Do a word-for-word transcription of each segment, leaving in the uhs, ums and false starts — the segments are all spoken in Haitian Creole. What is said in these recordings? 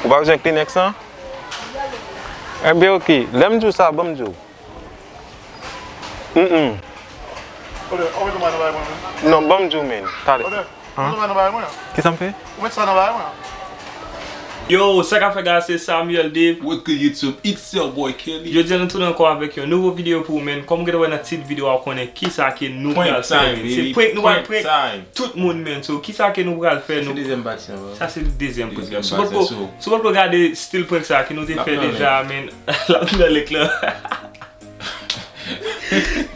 Ou pa bezwen Kleenex lan? Enben, ok. Lè m di w sa, ban m di w. Mm, mm. Ou met sa nan bagay mwen menm? Non, ban m di w, men. Talè. Ou met sa nan bagay mwen? Kisa m fè? Ou met sa nan bagay mwen? Yo, sa k ap fèt, guys, se Samuel Dave. Welcome to YouTube, it's your boy Kelly. Jodi a nou tounen ankò avèk yon nouvo videyo pou ou, men. Kòm ou gentan wè nan tit videyo a, ou konnen kisa ke nou pral fè, men. Se prank, nou pral prank tout moun, men. So, kisa ke nou pral fè? Se dezyèm pati an, sa se dezyèm prank lan. Si w potko, si w potko gade stil prank sa ke nou te fè deja, men, l ap nan link lan.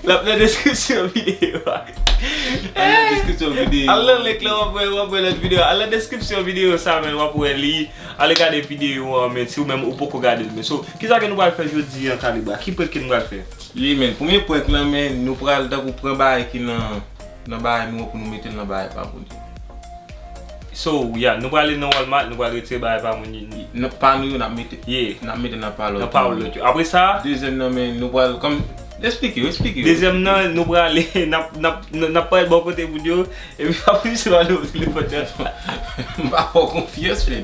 L ap nan deskripsyon videyo a. Al nan deskripsyon videyo. Al nan link lan, w ap wè, w ap wè lòt videyo. Al nan deskripsyon videyo sa, men, w ap wè li. Ale gade videyo an, men, si ou menm ou poko gade l, men. So, kisa ke nou pral fè jodi an, Kalibwa? Ki prank ke nou pral fè? Wi, men, premye prank lan, men, nou pral tankou pran bagay ki nan, nan bagay nou an pou nou mete l nan bagay pa moun yo. So, yeah, nou prale nan Walmart, nou pral retire bagay pa moun yo. Nan pa nou yo, n ap mete, yeah, n ap mete nan pa lòt yo. Nan pa lòt yo. Apre sa, dezyèm nan, men, nou pral, kòm, eksplike yo, eksplike yo. Dezyèm nan, nou prale, n ap, n ap, n ap pral bò kote moun yo, epi pa pou misye ba nou telefòn nan. M pa fè w konfyans, frè.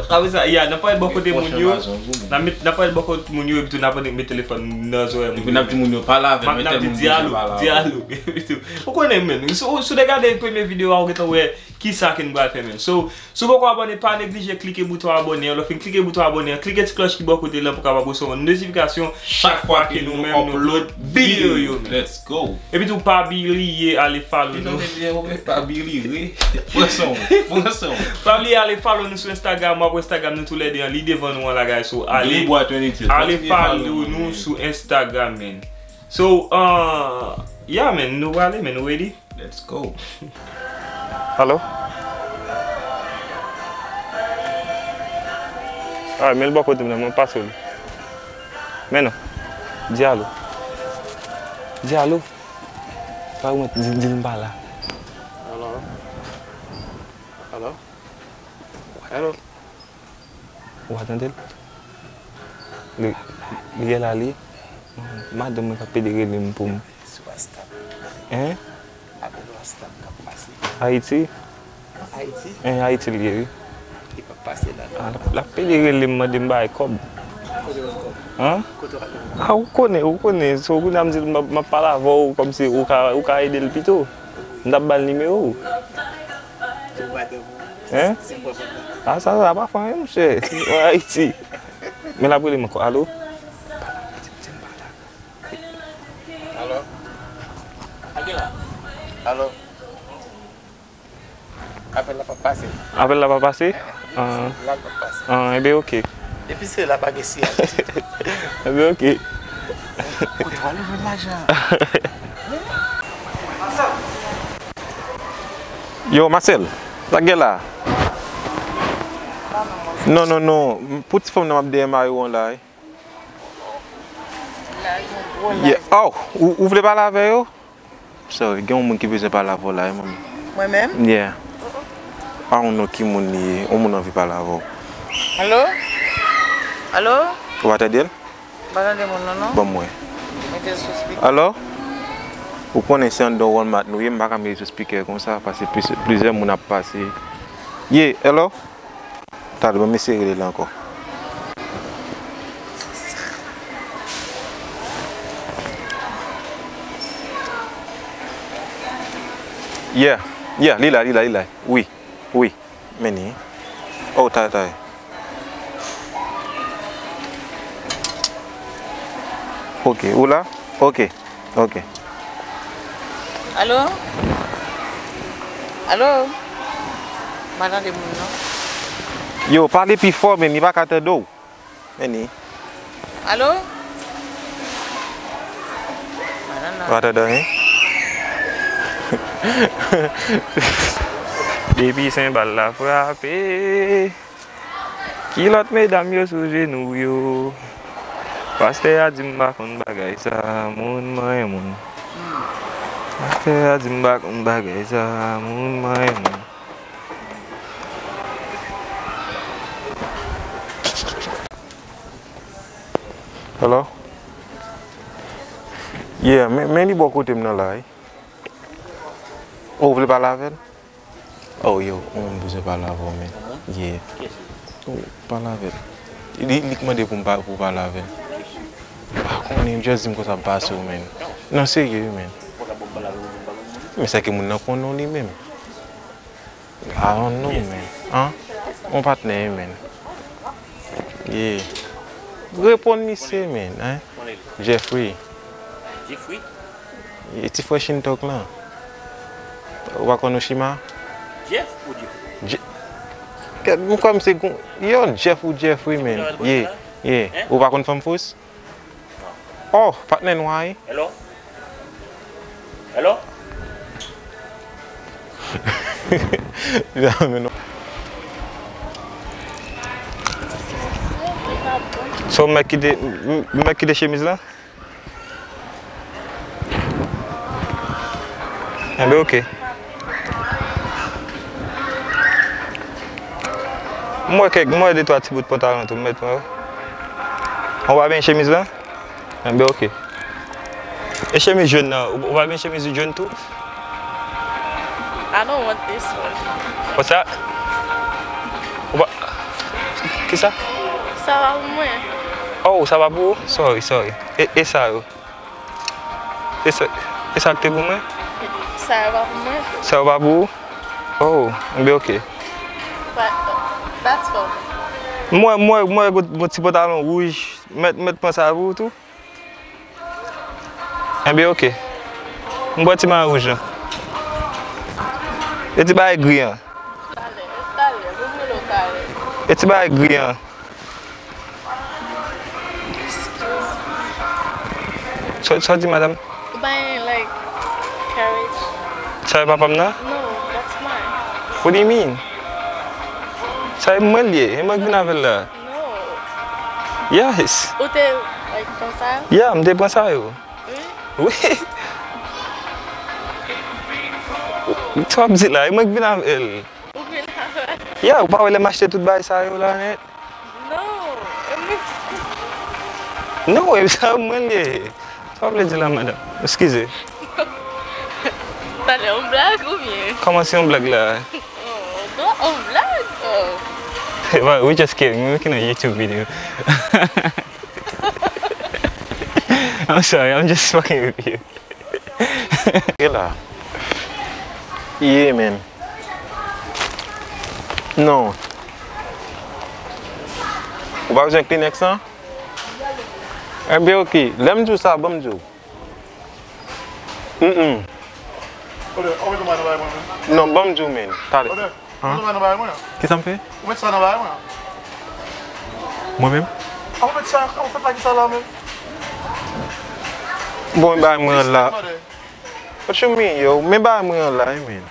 Apre sa, yeah, n ap pral bò kote moun yo. N ap met, n ap pral bò kote moun yo, epi tou n ap met telefòn nan zòrèy moun yo. Epi n ap di moun yo pale avè l, men tèl moun bezwen pale avè l. N ap di, di alo, di alo. Ou konnen, men. Si w, si w te gade premye videyo a, ou gentan wè kisa ke nou pral fè, men. So, si w poko abòne, pa neglije klike bouton abòne an. Lè w fin klike bouton abòne an, klike ti klòch ki bò kote l lan pou w kapab resevwa notifikasyon chak fwa ke nou menm nou upload videyo yo, men. Let's go. Epi tou, pa bliye ale follow nou. Pa bliye, pran san w, pran san w. Pa bliye ale follow nou sou Instagram, w ap wè Instagram nou toulède an, li devan nou an la, guys. So, ale, ale follow nou sou Instagram, men. So, uh, yeah, men, nou prale, men, nou ready? Let's go. Alo? Ah, men l bò kote m nan, mwen pase w li. Men non. Di alo. Di alo. Pa ou mwen di, di l m pa la. Alo? Alo? Alo? Ou pa tande l? Li, li gen la li. Madanm mwen k ap pede rele m pou m. Sou WhatsApp. Hein? Apèl WhatsApp k ap pase. Ayiti? Ayiti? Hein, Ayiti li ye, wi. Li p ap pase la, non. Ah, l ap, l ap pede rele m, mande m bay kòb. Kote w kòb? Hein? Kote w kòb? Ah, ou konnen, ou konnen. So, kounye a m di l m ap, m ap pale avè w, kòmsi ou ka, ou ka ede l pito. M t ap ba l nimewo w. Hein? Ah, sa, sa pa fè anyen, monchè. Mwen Ayiti. Men l ap rele m ankò. Alo? Alo? Alo? Apèl la p ap pase. Apèl la p ap pase? Ah. La l p ap pase. Ah, enben, ok. Depi se la, pa gen siyal ditou. Enben, ok. Kote w ale jwenn lajan? Yo, Marcel, sa k gen la? Non, non, non. Pou ti fanm nan m ap dèyè mari w an la, wi. Yeah. Oh, ou, ou vle pale avè yo? Sorry, gen yon moun ki bezwen pale avè w la, wi, manmi. Mwen menm? Yeah. I don't know ki moun li ye. Yon moun anvi pale avè w. Alo? Alo? Ou pa tande l? M pa tande moun nan, non. Ban m wè. Mete l sou speaker. Alo? Ou konnen se anndan Walmart nou ye, m pa ka mete sou speaker konsa, paske plis, plizyè moun ap pase. Yeah, hello? Talè, ban m eseye rele l ankò. Yeah, yeah, li la, li la, li la. Wi, wi. Meni. Oh, talè, talè. Ok, ou la? Ok, ok. Alo? Alo? M pa tande moun, non. Yo, pale pi fò, men li pa ka tande w. Meni. Alo? Pa tande anyen. Depi senbal la frape, kilòt medam yo sou jenou yo. Pastè a di m pa konn bagay sa, moun manyen moun. Pastè a di m pa konn bagay sa, moun manyen moun. Hello? Yeah, men, men li bò kote m nan la, wi. Oh, ou vle pale avè l? Oh, yo, yon moun bezwen pale avè w, men. Yeah. Ou pale avè l. Li, li k mande pou m pa, pou w pale avè l. M pa konnen, just di m konsa m pase w, men. Non, serye wi, men. Men sa ke moun nan konnen w li menm. I don't know, men. An? Yon patnè, men. Yeah. Reponn misye, men, en? Jeffrey. Jeffrey? E ti frè Shintok lan. Ou pa konn Oshima? Jeff ou Jeffrey? Je-, m kwè m se gon-, yo, Jeff ou Jeffrey, men. Ye, ye. Ou pa konn Fanm Fous? Oh, patnè nwa, wi. Hello? Hello? So, m mèt kite, m, m mèt kite chemiz lan? Enben, oke. M wè kèk, m wè de twa ti bout pantalon tou, m mèt pran yo. Ou pa benyen chemiz lan? Enben, oke. E chemiz jòn nan, ou, ou pa benyen chemiz jòn tou? I don't want this one. What's that? Ou pa, kisa? Sa pa pou mwen. Oh, sa pa pou ou? Sorry, sorry. E, e sa yo? E sa, e sa k te pou mwen? Sa yo pa pou mwen tou. Sa yo pa pou ou? Oh, enben, oke. But that's for me. M wè, m wè, m wè gon, gon ti pantalon wouj. Mèt, mèt pran sa pou ou tou? Enben, oke. M pran ti mayo wouj lan. E ti bagay gri an. Talè, talè, mwen rele w talè. E ti bagay gri an. Sa, sa w di, madanm? Ou pa gen, like, carriage? Sa e papa m nan? No, that's mine. What do you mean? Sa e mwen l ye, e mwen k vin avè l la. No. Yes. Ou te, like, pran sa? Yeah, m te pran sa yo. Wi. Wi. Sa w ap di la, e mwen k vin avè l. Ou vin avè l? Yeah, ou pa wè lè m achte tout bagay sa yo la nèt? No. Non, e sa mwen li ye. Sa w vle di la, madanm? Eskize. Talè, yon blag oubyen? Kòman se yon blag la? Oh, bla-, yon blag? Oh. Hey, we just kidding. We making a YouTube video. I'm sorry, I'm just fucking with you. Gen la. Yeah, man. Non. Ou pa bezwen Kleenex lan? Enben, oke. Lè m di w sa, ban m di w. Mm, mm. Non, ban m di w, men. Talè. Hein? Kisa m fè? Mwen menm? Bon, bagay mwen an la. What you mean, yo? Men bagay mwen an la, wi, men.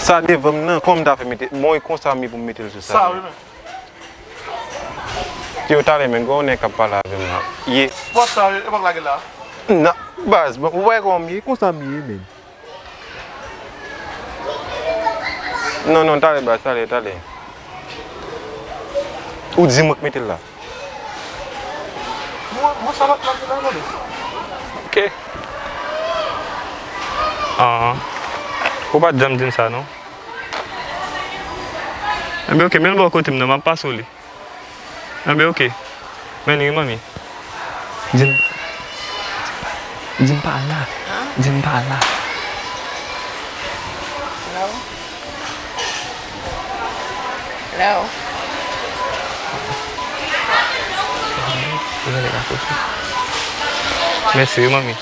Sa devan m nan, kòman m ta fè mete? Bon, e konsa m ye pou m mete l sou sa. Yo, talè, men, gon nèg k ap pale avè m la. Ye. Pòt sa, yo, yo pa lage la. Nan, baz, bon, ou wè kòman m ye, konsa m ye, men. Non, non, talè, baz, talè, talè. Ou di mwen k mete l la. Mwen, mwen sa lòt la, la, la. Ok. Ah. Ou pa t janm di m sa, non? Enben, ok, men l bò kote m nan, m ap pase w li. Enben, ok. Men li, manmi. Di m, di m pa la. Di m pa la. Hello? Hello? Mèsi, wi, manmi.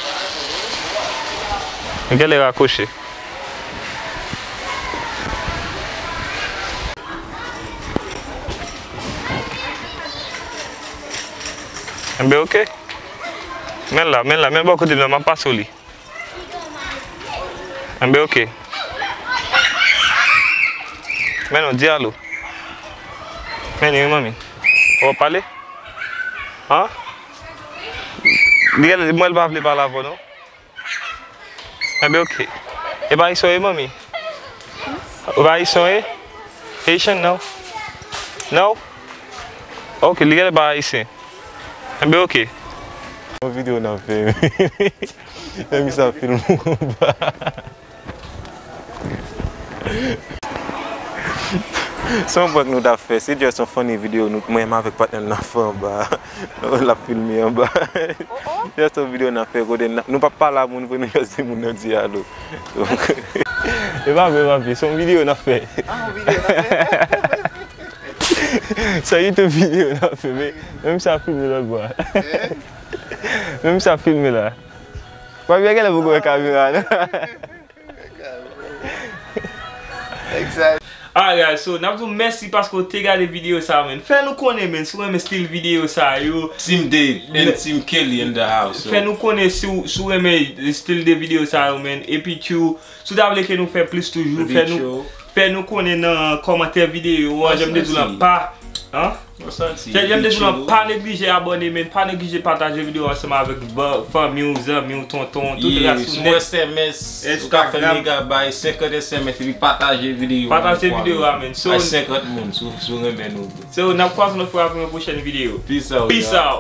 Li genlè rakwoche. Enben, ok. Men l la, men l la, men l bò kote m nan, m ap pase w li. Enben, ok. Men non, di alo. Men li, wi, manmi. Ou ap pale? Hein? Li, mwen, l pa vle pale avè w, non? Enben, ok. E pa ayisyen w ye, manmi? Ou pa ayisyen w ye? Haitian, no? No? Ok, li genlè pa ayisyen. Enben, ok. Yon videyo n ap fè. Enmi sa film konba. Se yon prank nou t ap fè, se just yon funny video nou, mwen menm avèk patnè m nan fè anba. L ap filme anba. Just yon video n ap fè kote n, nou p ap pale a moun vre, nou just di moun nan di alo. E pa vre, papi, se yon video n ap fè. Ah, yon video n ap fè. Se yon YouTube video n ap fè, men menm sa filme lòt bò a. Menm sa filme la. Papi, genlè poko wè kamera, non? Alright, guys, so, n ap di w mèsi paske w te gade videyo sa a, man. Fè nou konnen, man, si w renmen stil videyo sa yo. Team Dave and Team Kelly in the house, so. Fè nou konnen si w, si w renmen stil de videyo sa yo, man. Epi, tjou, si w ta vle ke nou fè plis toujou, fè nou, fè nou konnen nan kòmantè videyo an, jan m te di w lan pa. Hein? Jan m te di w lan, pa neglije abòne, men pa neglije pataje videyo ansanm avèk ba-, fanmi w, zanmi w, tonton w, tout ras ou nèt. Sou S M S, ou ka fè Instagram. Megabay, senkant S M S, epi pataje videyo a. Pataje videyo a, man. So, bay senkant moun, si w, si w renmen nou. So, n ap kwaze lòt fwa pou yon pwochèn videyo. Peace out, y'all. Peace out.